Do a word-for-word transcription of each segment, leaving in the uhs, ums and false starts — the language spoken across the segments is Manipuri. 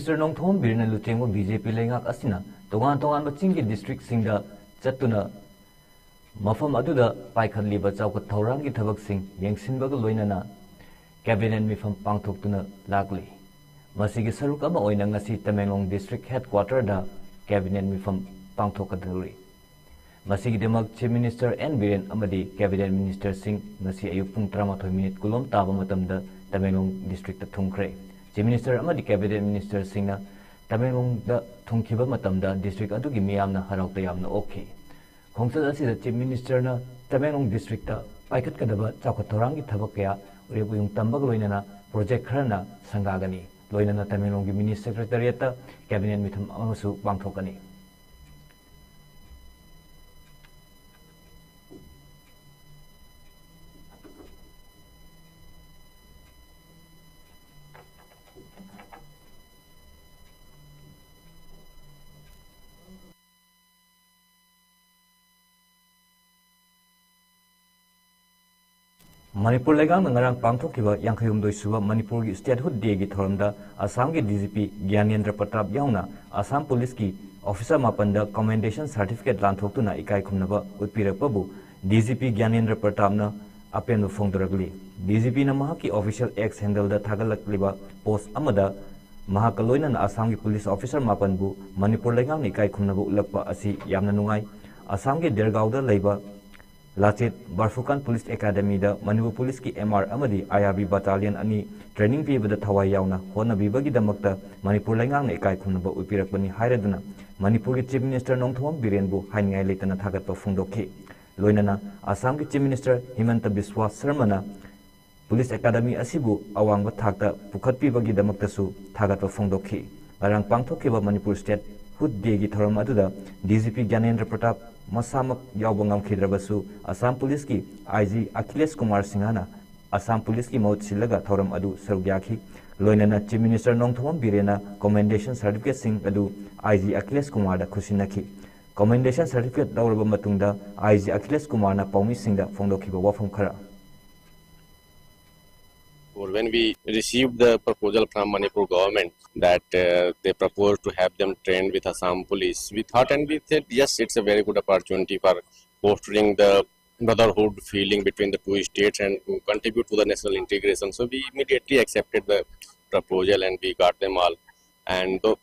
ꯃꯤꯅꯤꯁꯇꯔ ꯅꯣꯡꯊꯣꯝꯕꯝ ꯕꯤꯔꯦꯟꯅ ꯂꯨꯆꯤꯡꯕ ꯕꯤ ꯖꯦ ꯄꯤ ꯂꯩꯉꯥꯛ ꯑꯁꯤꯅ ꯇꯣꯉꯥꯟ ꯇꯣꯉꯥꯟꯕ ꯆꯤꯡꯒꯤ ꯗꯤꯁꯇ꯭ꯔꯤꯛꯁꯤꯡꯗ ꯆꯠꯇꯨꯅ ꯃꯐꯝ ꯑꯗꯨꯗ ꯄꯥꯏꯈꯠꯂꯤꯕ ꯆꯥꯎꯈꯠ ꯊꯧꯔꯥꯡꯒꯤ ꯊꯕꯛꯁꯤꯡ ꯌꯦꯡꯁꯤꯟꯕꯒ ꯂꯣꯏꯅꯅ ꯀꯦꯕꯤꯅꯦꯠ ꯃꯤꯐꯝ ꯄꯥꯡꯊꯣꯛꯇꯨꯅ ꯂꯥꯛꯂꯤ꯫ ꯃꯁꯤꯒꯤ ꯁꯔꯨꯛ ꯑꯃ ꯑꯣꯏꯅ ꯉꯁꯤ ꯇꯃꯦꯡꯂꯣꯡ ꯗꯤꯁꯇ꯭ꯔꯤꯛ ꯍꯦꯗꯀ꯭ꯋꯥꯇꯔꯗ ꯀꯦꯕꯤꯅꯦꯠ ꯃꯤꯐꯝ ꯄꯥꯡꯊꯣꯛꯀꯗꯧꯔꯤ꯫ ꯃꯁꯤꯒꯤꯗꯃꯛ ꯆꯤꯐ ꯃꯤꯅꯤꯁꯇꯔ ꯑꯦꯟ ꯕꯤꯔꯦꯟ ꯑꯃꯗꯤ ꯀꯦꯕꯤꯅꯦꯠ ꯃꯤꯅꯤꯁꯇꯔꯁꯤꯡ ꯉꯁꯤ ꯑꯌꯨꯛ ꯄꯨꯡ ꯇꯔꯥꯃꯥꯊꯣꯏ ꯃꯤꯅꯤꯠ ꯀꯨꯟꯂꯣꯝ ꯇꯥꯕ ꯃꯇꯝꯗ ꯇꯃꯦꯡꯂꯣꯡ ꯗꯤꯁꯇ꯭ꯔꯤꯛꯇ ꯊꯨꯡꯈ꯭ꯔꯦ꯫ ꯆꯤꯐ ꯃꯤꯅꯤꯁꯇꯔ ꯑꯃꯗꯤ ꯀꯦꯕꯤꯅꯦꯠ ꯃꯤꯅꯤꯁꯇꯔꯁꯤꯡꯅ ꯇꯃꯦꯡꯂꯣꯡꯗ ꯊꯨꯡꯈꯤꯕ ꯃꯇꯝꯗ ꯗꯤꯁꯇ꯭ꯔꯤꯛ ꯑꯗꯨꯒꯤ ꯃꯤꯌꯥꯝꯅ ꯍꯔꯥꯎ ꯇꯌꯥꯝꯅ ꯑꯣꯛꯈꯤ꯫ ꯈꯣꯡꯆꯠ ꯑꯁꯤꯗ ꯆꯤꯐ ꯃꯤꯅꯤꯁꯇꯔꯅ ꯇꯃꯦꯡꯂꯣꯡ ꯗꯤꯁꯇ꯭ꯔꯤꯛꯇ ꯄꯥꯏꯈꯠꯀꯗꯕ ꯆꯥꯎꯈꯠ ꯊꯧꯔꯥꯡꯒꯤ ꯊꯕꯛ ꯀꯌꯥ ꯎꯔꯦꯞ ꯎꯌꯨꯡ ꯇꯝꯕꯒ ꯂꯣꯏꯅꯅ ꯄ꯭ꯔꯣꯖꯦꯛ ꯈꯔꯅ ꯁꯪꯒꯥꯒꯅꯤ꯫ ꯂꯣꯏꯅꯅ ꯇꯃꯦꯡꯂꯣꯡꯒꯤ ꯃꯤꯅꯤ ꯁꯦꯀ꯭ꯔꯦꯇꯔꯤꯌꯦꯠꯇ ꯀꯦꯕꯤꯅꯦꯠ ꯃꯤꯐꯝ ꯑꯃꯁꯨ ꯄꯥꯡꯊꯣꯛꯀꯅꯤ꯫ ꯃꯅꯤꯄꯨꯔ ꯂꯩꯉꯥꯛꯅ ꯉꯔꯥꯡ ꯄꯥꯡꯊꯣꯛꯈꯤꯕ ꯌꯥꯡꯈꯩꯍꯨꯝꯗꯣꯏ ꯁꯨꯕ ꯃꯅꯤꯄꯨꯔꯒꯤ ꯁ꯭ꯇꯦꯠꯍꯨꯗ ꯗꯦꯒꯤ ꯊꯧꯔꯝꯗ ꯑꯁꯥꯝꯒꯤ ꯗꯤ ꯖꯤ ꯄꯤ ꯒ꯭ꯌꯥꯅꯦꯟꯗ꯭ꯔ ꯄ꯭ꯔꯇꯥꯞ ꯌꯥꯎꯅ ꯑꯁꯥꯝ ꯄꯨꯂꯤꯁꯀꯤ ꯑꯣꯐꯤꯁꯥꯔ ꯃꯥꯄꯟꯗ ꯀꯃꯦꯟꯗꯦꯁꯟ ꯁꯥꯔꯇꯤꯐꯤꯀꯦꯠ ꯂꯥꯟꯊꯣꯛꯇꯨꯅ ꯏꯀꯥꯏ ꯈꯨꯝꯅꯕ ꯎꯠꯄꯤꯔꯛꯄꯕꯨ ꯗꯤ ꯖꯤ ꯄꯤ ꯒ꯭ꯌꯥꯅꯦꯟꯗ꯭ꯔ ꯄ꯭ꯔꯇꯥꯞꯅ ꯑꯄꯦꯟꯕ ꯐꯣꯡꯗꯣꯔꯛꯂꯤ꯫ ꯗꯤ ꯖꯤ ꯄꯤꯅ ꯃꯍꯥꯛꯀꯤ ꯑꯣꯐꯤꯁꯤꯌꯦꯜ ꯑꯦꯛꯁ ꯍꯦꯟꯗꯜꯗ ꯊꯥꯒꯠꯂꯛꯂꯤꯕ ꯄꯣꯁ ꯑꯃꯗ ꯃꯍꯥꯛꯀ ꯂꯣꯏꯅꯅ ꯑꯁꯥꯝꯒꯤ ꯄꯨꯂꯤꯁ ꯑꯣꯐꯤꯁꯥꯔ ꯃꯥꯄꯟꯕꯨ ꯃꯅꯤꯄꯨꯔ ꯂꯩꯉꯥꯛꯅ ꯏꯀꯥꯏ ꯈꯨꯝꯅꯕ ꯎꯠꯂꯛꯄ ꯑꯁꯤ ꯌꯥꯝꯅ ꯅꯨꯡꯉꯥꯏ꯫ ꯑꯁꯥꯝꯒꯤ ꯗꯦꯔꯒꯥꯎꯗ ꯂꯩꯕ ꯂꯥꯆꯦꯠ ꯕꯥꯔꯐꯨꯀꯥꯟ ꯄꯨꯂꯤꯁ ꯑꯦꯀꯥꯗꯃꯤꯗ ꯃꯅꯤꯄꯨꯔ ꯄꯨꯂꯤꯁꯀꯤ ꯑꯦꯝ ꯑꯥꯔ ꯑꯃꯗꯤ ꯑꯥꯏ ꯑꯥꯔ ꯕꯤ ꯕꯠꯇꯥꯂꯤꯌꯟ ꯑꯅꯤ ꯇ꯭ꯔꯦꯅꯤꯡ ꯄꯤꯕꯗ ꯊꯋꯥꯏ ꯌꯥꯎꯅ ꯍꯣꯠꯅꯕꯤꯕꯒꯤꯗꯃꯛꯇ ꯃꯅꯤꯄꯨꯔ ꯂꯩꯉꯥꯛꯅ ꯏꯀꯥꯏ ꯈꯨꯝꯅꯕ ꯎꯠꯄꯤꯔꯛꯄꯅꯤ ꯍꯥꯏꯔꯗꯨꯅ ꯃꯅꯤꯄꯨꯔꯒꯤ ꯆꯤꯐ ꯃꯤꯅꯤꯁꯇꯔ ꯅꯣꯡꯊꯣꯝꯕꯝ ꯕꯤꯔꯦꯟꯕꯨ ꯍꯥꯏꯅꯤꯡꯉꯥꯏ ꯂꯩꯇꯅ ꯊꯥꯒꯠꯄ ꯐꯣꯡꯗꯣꯛꯈꯤ꯫ ꯂꯣꯏꯅꯅ ꯑꯁꯥꯝꯒꯤ ꯆꯤꯐ ꯃꯤꯅꯤꯁꯇꯔ ꯍꯤꯃꯟꯇ ꯕꯤꯁ꯭ꯋꯥ ꯁꯔꯃꯅ ꯄꯨꯂꯤꯁ ꯑꯦꯀꯥꯗꯃꯤ ꯑꯁꯤꯕꯨ ꯑꯋꯥꯡꯕ ꯊꯥꯛꯇ ꯄꯨꯈꯠꯄꯤꯕꯒꯤꯗꯃꯛꯇꯁꯨ ꯊꯥꯒꯠꯄ ꯐꯣꯡꯗꯣꯛꯈꯤ꯫ ꯉꯔꯥꯡ ꯄꯥꯡꯊꯣꯛꯈꯤꯕ ꯃꯅꯤꯄꯨꯔ ꯁ꯭ꯇꯦꯠꯍꯨꯗ ꯗꯦꯒꯤ ꯊꯧꯔꯝ ꯑꯗꯨꯗ ꯗꯤ ꯖꯤ ꯄꯤ ꯒ꯭ꯌꯥꯅꯦꯟꯗ꯭ꯔ ꯄ꯭ꯔꯇꯥꯞ ꯃꯁꯥꯃꯛ ꯌꯥꯎꯕ ꯉꯝꯈꯤꯗ꯭ꯔꯕꯁꯨ, ꯑꯁꯥꯝ ꯄꯨꯂꯤꯁꯀꯤ ꯑꯥꯏ ꯖꯤ ꯑꯈꯤꯂꯦꯁ ꯀꯨꯃꯥꯔ ꯁꯤꯡꯍꯅ ꯑꯁꯥꯝ ꯄꯨꯂꯤꯁꯀꯤ ꯃꯍꯨꯠ ꯁꯤꯜꯂꯒ ꯊꯧꯔꯝ ꯑꯗꯨ ꯁꯔꯨꯛ ꯌꯥꯈꯤ꯫ ꯂꯣꯏꯅꯅ ꯆꯤꯐ ꯃꯤꯅꯤꯁꯇꯔ ꯅꯣꯡꯊꯣꯝꯕꯝ ꯕꯤꯔꯦꯟꯅ ꯀꯃꯦꯟꯗꯦꯁꯟ ꯁꯥꯔꯇꯤꯐꯤꯀꯦꯠꯁꯤꯡ ꯑꯗꯨ ꯑꯥꯏ ꯖꯤ ꯑꯈꯤꯂꯦꯁ ꯀꯨꯃꯥꯔꯗ ꯈꯨꯠꯁꯤꯟꯅꯈꯤ꯫ ꯀꯃꯦꯟꯗꯦꯁꯟ ꯁꯥꯔꯇꯤꯐꯤꯀꯦꯠ ꯂꯧꯔꯕ ꯃꯇꯨꯡꯗ ꯑꯥꯏ ꯖꯤ ꯑꯈꯤꯂꯦꯁ ꯀꯨꯃꯥꯔꯅ ꯄꯥꯎꯃꯤꯁꯤꯡꯗ ꯐꯣꯡꯗꯣꯛꯈꯤꯕ ꯋꯥꯐꯝ ꯈꯔ꯫ When we received the proposal from Manipur government that uh, they propose to have them trained with Assam police, we thought and we said, yes, it's a very good opportunity for fostering the brotherhood feeling between the two states and to contribute to the national integration. So we immediately accepted the proposal and we got them all. And though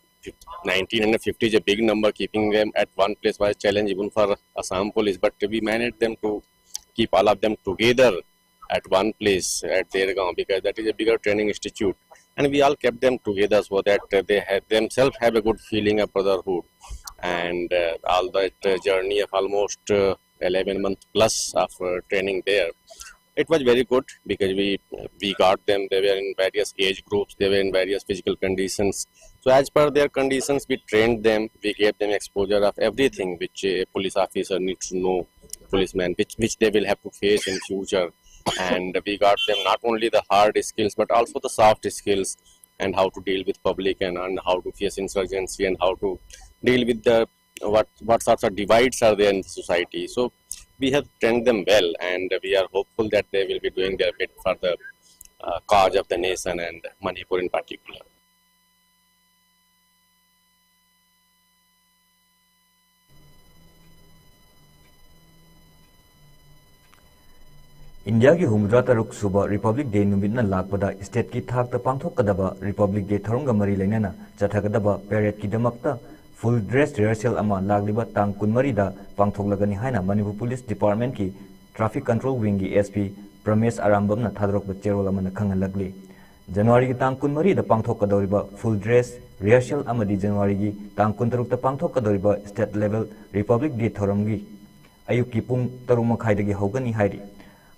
nineteen hundred fifty is a big number, keeping them at one place was a challenge even for Assam police, but we managed them to keep all of them together at one place at Dergaon, because that is a bigger training institute. And we all kept them together so that uh, they had themselves have a good feeling of brotherhood. And uh, all that uh, journey of almost uh, eleven months plus of uh, training there, it was very good because we we got them. They were in various age groups. They were in various physical conditions. So as per their conditions, we trained them. We gave them exposure of everything which a police officer needs to know, policeman, which which they will have to face in future. And we got them not only the hard skills but also the soft skills, and how to deal with public and, and how to face insurgency and how to deal with the what what sorts of divides are there in the society. So we have trained them well, and we are hopeful that they will be doing their bit for the uh, cause of the nation and Manipur in particular. ꯏꯟꯗꯤꯌꯥꯒꯤ ꯍꯨꯝꯐꯨꯇꯔꯥ ꯇꯔꯨꯛ ꯁꯨꯕ ꯔꯤꯄꯕ꯭ꯂꯤꯛ ꯗꯦ ꯅꯨꯃꯤꯠꯅ ꯂꯥꯛꯄꯗ ꯁ꯭ꯇꯦꯠꯀꯤ ꯊꯥꯛꯇ ꯄꯥꯡꯊꯣꯛꯀꯗꯕ ꯔꯤꯄꯕ꯭ꯂꯤꯛ ꯗꯦ ꯊꯧꯔꯝꯒ ꯃꯔꯤ ꯂꯩꯅꯅ ꯆꯠꯊꯒꯗꯕ ꯄꯦꯔꯦꯗꯀꯤꯗꯃꯛꯇ ꯐꯨꯜ ꯗ꯭ꯔꯦꯁ ꯔꯤꯍꯔꯁꯦꯜ ꯑꯃ ꯂꯥꯛꯂꯤꯕ ꯇꯥꯡ ꯀꯨꯟꯃꯔꯤꯗ ꯄꯥꯡꯊꯣꯛꯂꯒꯅꯤ ꯍꯥꯏꯅ ꯃꯅꯤꯄꯨꯔ ꯄꯨꯂꯤꯁ ꯗꯤꯄꯥꯔꯠꯃꯦꯟꯠꯀꯤ ꯇ꯭ꯔꯥꯐꯤꯛ ꯀꯟꯇ꯭ꯔꯣꯜ ꯋꯤꯡꯒꯤ ꯑꯦꯁ ꯄꯤ ꯄ꯭ꯔꯃꯦꯁ ꯑꯔꯥꯝꯕꯝꯅ ꯊꯥꯗꯣꯔꯛꯄ ꯆꯦꯔꯣꯜ ꯑꯃꯅ ꯈꯪꯍꯜꯂꯛꯂꯤ꯫ ꯖꯅꯋꯥꯔꯤꯒꯤ ꯇꯥꯡ ꯀꯨꯟꯃꯔꯤꯗ ꯄꯥꯡꯊꯣꯛꯀꯗꯧꯔꯤꯕ ꯐꯨꯜ ꯗ꯭ꯔꯦꯁ ꯔꯤꯍꯔꯁꯦꯜ ꯑꯃꯗꯤ ꯖꯅꯋꯥꯔꯤꯒꯤ ꯇꯥꯡ ꯀꯨꯟꯇꯔꯨꯛꯇ ꯄꯥꯡꯊꯣꯛꯀꯗꯧꯔꯤꯕ ꯁ꯭ꯇꯦꯠ ꯂꯦꯚꯦꯜ ꯔꯤꯄꯕ꯭ꯂꯤꯛ ꯗꯦ ꯊꯧꯔꯝꯒꯤ ꯑꯌꯨꯛꯀꯤ ꯄꯨꯡ ꯇꯔꯨꯛ ꯃꯈꯥꯏꯗꯒꯤ ꯍꯧꯒꯅꯤ ꯍꯥꯏꯔꯤ꯫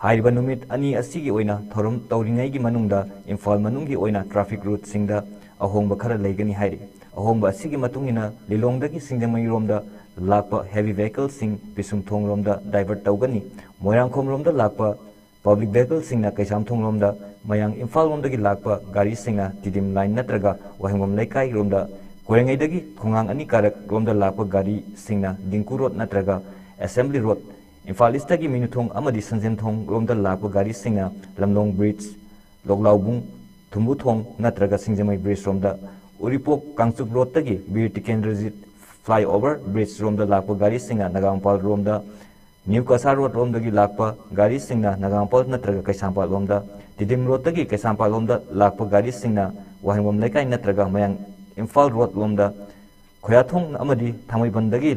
ꯍꯥꯏꯔꯤꯕ ꯅꯨꯃꯤꯠ ꯑꯅꯤ ꯑꯁꯤꯒꯤ ꯑꯣꯏꯅ ꯊꯧꯔꯝ ꯇꯧꯔꯤꯉꯩꯒꯤ ꯃꯅꯨꯡꯗ ꯏꯝꯐꯥꯜ ꯃꯅꯨꯡꯒꯤ ꯑꯣꯏꯅ ꯇ꯭ꯔꯥꯐꯤꯛ ꯔꯨꯠꯁꯤꯡꯗ ꯑꯍꯣꯡꯕ ꯈꯔ ꯂꯩꯒꯅꯤ ꯍꯥꯏꯔꯤ꯫ ꯑꯍꯣꯡꯕ ꯑꯁꯤꯒꯤ ꯃꯇꯨꯡ ꯏꯟꯅ ꯂꯤꯂꯣꯡꯗꯒꯤ ꯁꯤꯡꯖꯃꯩꯔꯣꯝꯗ ꯂꯥꯛꯄ ꯍꯦꯚꯤ ꯚꯦꯍꯤꯀꯜꯁꯤꯡ ꯄꯤꯁꯨꯝꯊꯣꯡꯔꯣꯝꯗ ꯗꯥꯏꯚꯔꯠ ꯇꯧꯒꯅꯤ꯫ ꯃꯣꯏꯔꯥꯡꯈꯣꯝꯔꯣꯝꯗ ꯂꯥꯛꯄ ꯄꯕ꯭ꯂꯤꯛ ꯚꯦꯍꯤꯀꯜꯁꯤꯡꯅ ꯀꯩꯁꯥꯝꯊꯣꯡꯂꯣꯝꯗ, ꯃꯌꯥꯡ ꯏꯝꯐꯥꯜꯂꯣꯝꯗꯒꯤ ꯂꯥꯛꯄ ꯒꯥꯔꯤꯁꯤꯡꯅ ꯇꯤꯗꯤꯝ ꯂꯥꯏꯟ ꯅꯠꯇ꯭ꯔꯒ ꯋꯥꯍꯦꯡꯕꯝ ꯂꯩꯀꯥꯏꯔꯣꯝꯗ, ꯀꯣꯏꯔꯦꯡꯒꯩꯗꯒꯤ ꯈꯣꯡꯉꯥꯡ ꯑꯅꯤ ꯀꯥꯔꯛꯔꯣꯝꯗ ꯂꯥꯛꯄ ꯒꯥꯔꯤꯁꯤꯡꯅ ꯗꯤꯡꯀꯨ ꯔꯣꯗ ꯅꯠꯇ꯭ꯔꯒ ꯑꯦꯁꯦꯝꯕ꯭ꯂꯤ ꯔꯣꯗ, ꯏꯝꯐꯥꯜ ꯏꯁꯇꯒꯤ ꯃꯤꯅꯨꯊꯣꯡ ꯑꯃꯗꯤ ꯁꯟꯖꯦꯟꯊꯣꯡꯔꯣꯝꯗ ꯂꯥꯛꯄ ꯒꯥꯔꯤꯁꯤꯡꯅ ꯂꯝꯂꯣꯡ ꯕ꯭ꯔꯤꯖ, ꯂꯣꯛꯂꯥꯎꯕꯨꯡ, ꯊꯨꯝꯕꯨꯊꯣꯡ ꯅꯠꯇ꯭ꯔꯒ ꯁꯤꯡꯖꯃꯩ ꯕ꯭ꯔꯤꯖ ꯔꯣꯝꯗ, ꯎꯔꯤꯄꯣꯛ ꯀꯥꯡꯆꯨꯞ ꯔꯣꯗꯇꯒꯤ ꯕꯤꯔ ꯇꯤꯀꯦꯟꯗ꯭ꯔꯖꯤꯠ ꯐ꯭ꯂꯥꯏꯑꯣꯚꯔ ꯕ꯭ꯔꯤꯖ ꯔꯣꯝꯗ ꯂꯥꯛꯄ ꯒꯥꯔꯤꯁꯤꯡꯅ ꯅꯒꯥꯃꯄꯥꯜ ꯔꯣꯝꯗ, ꯅ꯭ꯌꯨ ꯀꯁꯥꯔ ꯔꯣꯗ ꯔꯣꯝꯗꯒꯤ ꯂꯥꯛꯄ ꯒꯥꯔꯤꯁꯤꯡꯅ ꯅꯒꯥꯃꯄꯥꯜ ꯅꯠꯇ꯭ꯔꯒ ꯀꯩꯁꯥꯝꯄꯥꯠ ꯂꯣꯝꯗ, ꯇꯤꯗꯤꯝ ꯔꯣꯗꯇꯒꯤ ꯀꯩꯁꯥꯝꯄꯥꯠ ꯂꯣꯝꯗ ꯂꯥꯛꯄ ꯒꯥꯔꯤꯁꯤꯡꯅ ꯋꯥꯍꯦꯡꯕꯝ ꯂꯩꯀꯥꯏ ꯅꯠꯇ꯭ꯔꯒ ꯃꯌꯥꯡ ꯏꯝꯐꯥꯜ ꯔꯣꯗ ꯂꯣꯝꯗ, ꯈꯣꯌꯥꯊꯣꯡ ꯑꯃꯗꯤ ꯊꯥꯡꯃꯩꯕꯟꯗꯒꯤ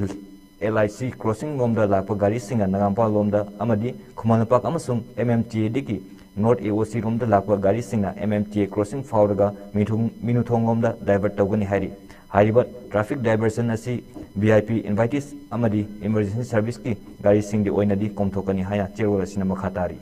ꯑꯦꯜ ꯑꯥꯏ ꯁꯤ ꯀ꯭ꯔꯣꯁꯤꯡ ꯂꯣꯝꯗ ꯂꯥꯛꯄ ꯒꯥꯔꯤꯁꯤꯡꯅ ꯅꯒꯥꯃꯄꯥꯜ ꯂꯣꯝꯗ ꯑꯃꯗꯤ ꯈꯨꯃꯟ ꯂꯝꯄꯥꯛ ꯑꯃꯁꯨꯡ ꯑꯦꯝ ꯑꯦꯝ ꯇꯤ ꯑꯦꯗꯒꯤ ꯅꯣꯔꯠ ꯑꯦ ꯑꯣ ꯁꯤ ꯔꯣꯝꯗ ꯂꯥꯛꯄ ꯒꯥꯔꯤꯁꯤꯡꯅ M M T A crossing ꯐꯥꯎꯔꯒ ꯃꯤꯊꯨꯡ-, ꯃꯤꯅꯨꯊꯣꯡ ꯂꯣꯝꯗ ꯗꯥꯏꯚꯔꯠ ꯇꯧꯒꯅꯤ ꯍꯥꯏꯔꯤ꯫ ꯍꯥꯏꯔꯤꯕ ꯇ꯭ꯔꯥꯐꯤꯛ ꯗꯥꯏꯚꯔꯁꯟ ꯑꯁꯤ ꯚꯤ ꯑꯥꯏ ꯄꯤ, ꯏꯟꯚꯥꯏꯇꯤꯁ ꯑꯃꯗꯤ ꯏꯃꯔꯖꯦꯟꯁꯤ ꯁꯔꯚꯤꯁꯀꯤ ꯒꯥꯔꯤꯁꯤꯡꯒꯤ ꯑꯣꯏꯅꯗꯤ ꯀꯣꯝꯊꯣꯛꯀꯅꯤ ꯍꯥꯏꯅ ꯆꯦꯔꯣꯜ ꯑꯁꯤꯅ ꯃꯈꯥ ꯇꯥꯔꯤ꯫